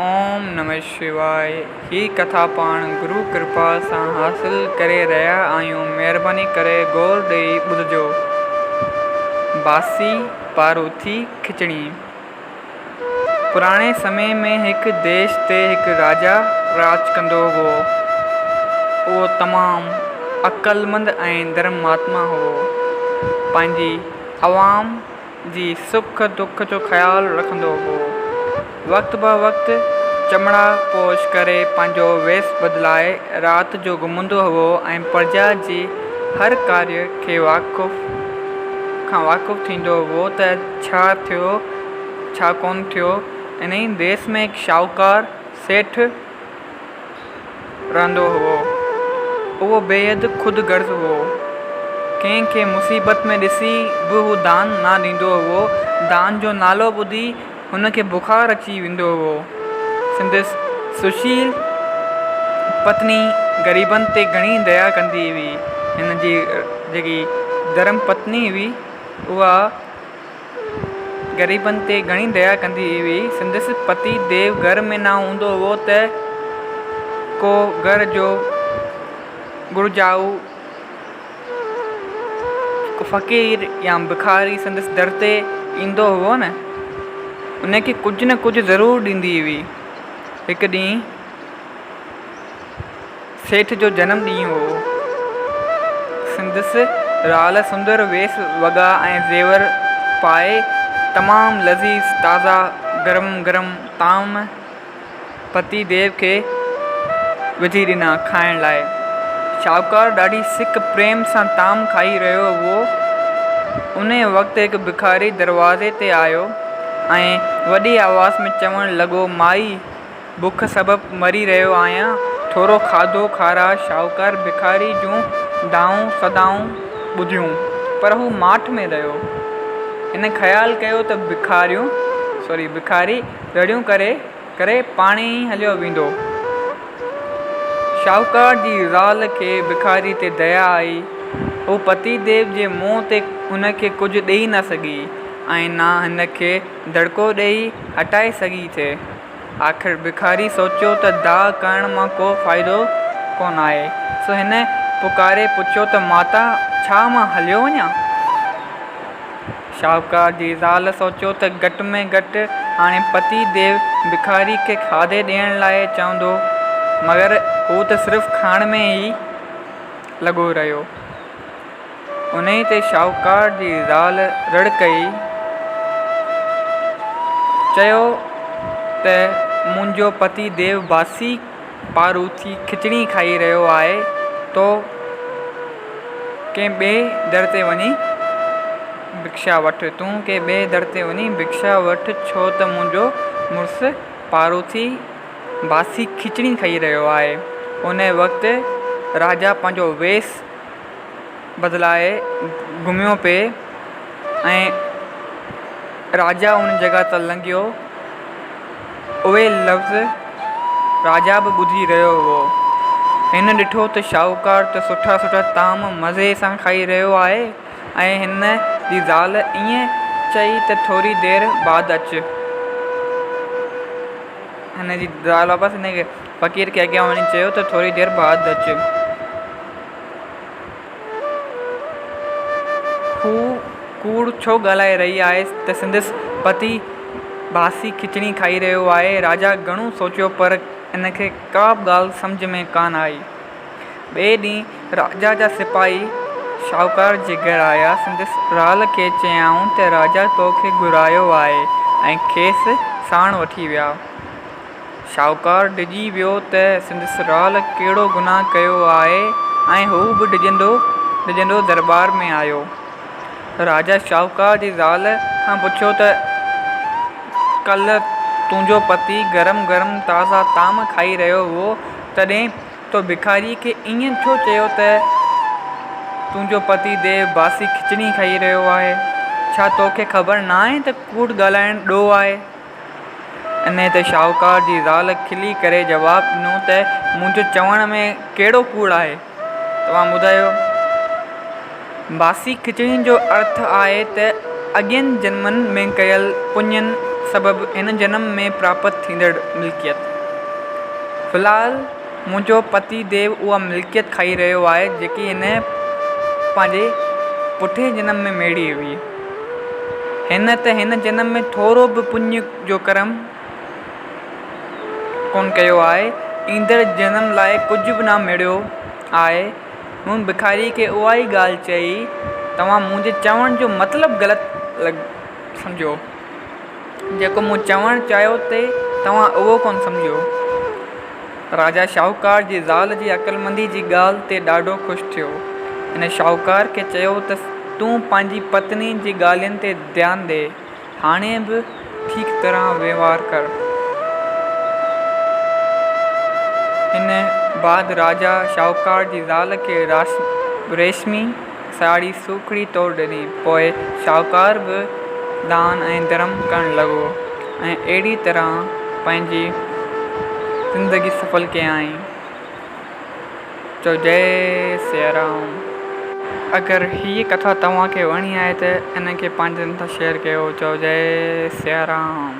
اوم نمه شواء هي ڪٿا پاڻ گرو ڪرپا سان حاصل ڪري رهيا آهيون مهرباني ڪري غور ڏئي ٻڌجو. باسي پاروٿي کچڻي. پراڻي سمي ۾ هڪ ديش تي هڪ راجا راڄ ڪندو هئو. اهو تمام عقلمند ۽ ڌرماتما هئو. پنهنجي عوام جي سک دک جو خيال رکندو هو. وقت به وقت چمڙا پوش ڪري پنهنجو ويس بدلائي رات جو گهمندو هئو ۽ پرجا جي هر ڪاريه کي واقف کان واقف ٿيندو هئو ته ڇا ٿيو ڇا ڪونه ٿيو. انهي ديس ۾ هڪ شاهوڪار سيٺ رهندو هئو. اهو بيحد خود غرض هئو. ڪنهن کي مصيبت ۾ ڏسي به هو دان نه ڏيندو هئو. دان جو نالو ٻڌي هن کي بخار اچي ويندو هئو. سندس سشيل پتني غريبن تي گهڻي ديا ڪندي هئي. هن جي جيڪي ڌرم پتني هئي اها. غريبن تي گهڻي ديا ڪندي هئي. سندس پتي ديو گهر ۾ نه هوندو هئو ته ڪو گهر جو گهرجائو ڪو فقير يا بکاري سندس در تي ايندو هئو نه ان کي ڪجهه نه ڪجهه ضرور ڏيندي هئي. هڪ ڏينهن. سيٺ جو جنم ڏينهن هو. سندس زال سندر ويس وڳا ۽ زيور پائي تمام لذيذ تازا گرم گرم طعام پتي ديو کي وجهي ڏنا کائڻ لاء. شاهوڪار ڏاڍي سڪ پريم سان طعام کائي رهيو هئو. انهيء وقت هڪ بکاري دروازي تي آيو ۽ وڏي آواز ۾ چوڻ لڳو، مائي! بک سبب مري رهيو آهيان، ٿورو کاڌو کاراء شاهوڪار بکاري جون دانهون صدائون ٻڌيون، پر هو ماٺ ۾ رهيو. هن خيال ڪيو ته بکاريون، Sorry، بکاري رڙيون ڪري ڪري پاڻهي ئي هليو ويندو. شاهوڪار جي زال کي بکاري تي ديا آئي. هوء پتي ديو جي منهن تي هن کي ڪجهه ڏيئي نه سگهي ۽ نه هن کي دڙڪو ڏيئي هٽائي سگهي ٿي. آخر بکاري سوچيو ته دانهن ڪرڻ مان ڪو فائدو ڪونه آهي، سو هن پڪاري پڇيو ته ماتا ڇا مان هليو وڃان؟ شاهوڪار جي زال سوچيو ته گهٽ ۾ گهٽ هاڻي پتي ديو بکاري کي کاڌي ڏيڻ لاء چوندو، مگر هو ته صرف کائڻ ۾ ئي لڳو رهيو. انهيء تي شاهوڪار جي زال رڙ ڪئي، چيو ته منهنجو پتي ديو باسي پاروٿي کچڙي کائي رهيو آهي، تو ڪنهن ٻئي در تي وڃي بکشا وٺ، تون ڪنهن ٻئي در تي وڃي بکشا وٺ، ڇو ته منهنجو مڙس پاروٿي باسي کچڙي کائي رهيو آهي. انهيء وقت راجا پنهنجو ويس بدلائي گهميو پئي ۽ راجا ان جڳهه تان لنگهيو. اهي لفظ راجا به ٻڌي رهيو هئو. هن ڏٺو ته شاهوڪار ته سٺا سٺا طعام مزي سان کائي رهيو آهي ۽ هن جي زال ائين چئي ته ٿوري دير بعد اچ. هن جي زال واپس هن کي فقير کي اڳيان وڃي چيو ته ٿوري دير بعد اچ. هوء ڪوڙ ڇو ڳالهائي رهي آهي ته سندس پتي باسي کچڻي کائي رهيو آهي. راجا گهڻو سوچيو پر هن کي ڪا به ڳالهه سمجهه ۾ ڪانه آئي. ٻئي ڏينهن راجا جا سپاهي شاهوڪار جي گهر آيا. سندس زال کي چيائون ته راجا تو کي گهرايو آهي ۽ کيس ساڻ وٺي ويا. شاهوڪار ڊڄي ويو ته سندس زال ڪهڙو گناهه ڪيو آهي ۽ هو به ڊڄندو ڊڄندو درٻار ۾ آيو. راجا شاهوڪار جي زال کان پڇيو ته ڪلهه تنهنجو پتي گرم گرم تازا طعام کائي رهيو هئو تڏهن تو بکاريء کي ائين ڇو چيو ته تنهنجو پتي ديو باسي کچڻي کائي رهيو آهي؟ ڇا توکي خبر ناهي ته ڪوڙ ڳالهائڻ ڏوهه آهي؟ انهيء تي شاهوڪار جي زال کلي ڪري جواب ڏنو ته منهنجو چوڻ ۾ ڪهڙو ڪوڙ آهي؟ توهان ٻڌايو. باسي کچڙي جو ارٿ آهي ته اڳين جنمن ۾ ڪيل پڃن سبب هن جنم ۾ پراپت ٿيندڙ ملڪيت. في الحال منهنجو پتي ديو اها ملڪيت کائي رهيو آهي جيڪي هن پنهنجي پٺئين جنم ۾ ميڙي هئي. هن ته هن جنم ۾ ٿورو به پڃ جو ڪرم ڪونه ڪيو آهي. ايندڙ جنم لاء ڪجهه به نه ميڙيو آهي. مون بکاريء کي اها ئي ڳالهه چئي، توهان منهنجي چوڻ جو مطلب غلط سمجهيو. جيڪو مون چوڻ چاهيو ٿي، توهان اهو ڪونه سمجهيو. راجا شاهوڪار جي زال جي عقلمنديء جي ڳالهه تي ڏاڍو خوش ٿيو. هن شاهوڪار کي چيو ته تون پنهنجي پتنيء جي ڳالهين تي ڌيان ڏي. هاڻي به ٺيڪ طرح وهنوار ڪر. ان بعد راجا شاهوڪار جي زال کي ريشمي ساڙهي سوکڙي طور ڏني. پوء شاهوڪار به دان ۽ ڌرم ڪرڻ لڳو ۽ اهڙي طرح پنهنجي زندگي سڦل ڪيائين. چئو جئي سيارام. اگر هيء ڪٿا توهان کي وڻي آهي ته ان کي پنهنجن سان شيئر ڪيو چئو جئي سيارام.